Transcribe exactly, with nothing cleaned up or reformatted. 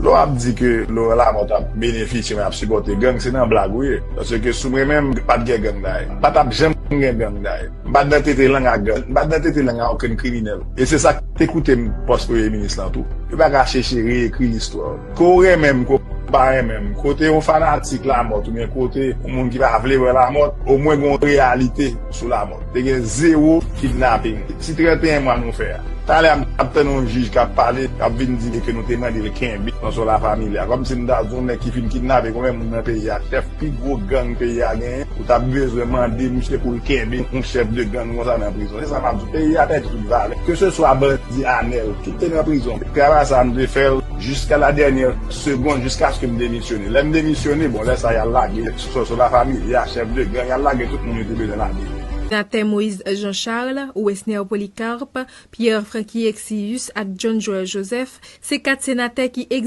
Lè w ap di ke Laurent Lamothe ap benefisye, men ap sipòte gang, se nan blag ou ye. Paske sou mwen menm, pa t gen gang dayè. Pa t ap janm gen gang dayè. M pa t nan tete lang ak gang. M pa t nan tete lang ak okenn kriminèl. E se sa k te koute m pòs premye minis lan tou. Yo pa ka chèche reyekri listwa. Ke w renmen m, ke w pa renmen m, kote yon fanatik Lamothe oubyen kote yon moun ki pa vle wè Lamothe, omwen gen yon reyalite sou Lamothe. Te gen zewo kidnaping. Ti trannteyen mwa nou fè a. Talè a m ap tann yon jij k ap pale, k ap vin di ke nou te mande l kenbe nan zòn Lafamilya. Kòmsi m ta di yon nèg ki fin kidnape konbyen moun nan peyi a, chèf pi gwo gang peyi a genyen, ou t ap bezwen mande misye pou l kenbe yon chèf de gang konsa nan prizon. Se sa m ap di w, peyi a pèdi tout valè. Keseswa bandi Anèl, tout te nan prizon. Travay sa a m te fè l jiska la dènyè segonn, jiskaske m demisyone. Lè m demisyone, bon, lè sa a y al lage sou, sou Lafamilya, chèf de gang, y al lage tout moun yo te bezwen lage. Senatè Moïse Jean Charles, Wesner Polycarpe, Pierre Francky Exius ak John Joël Joseph se kat senatè ki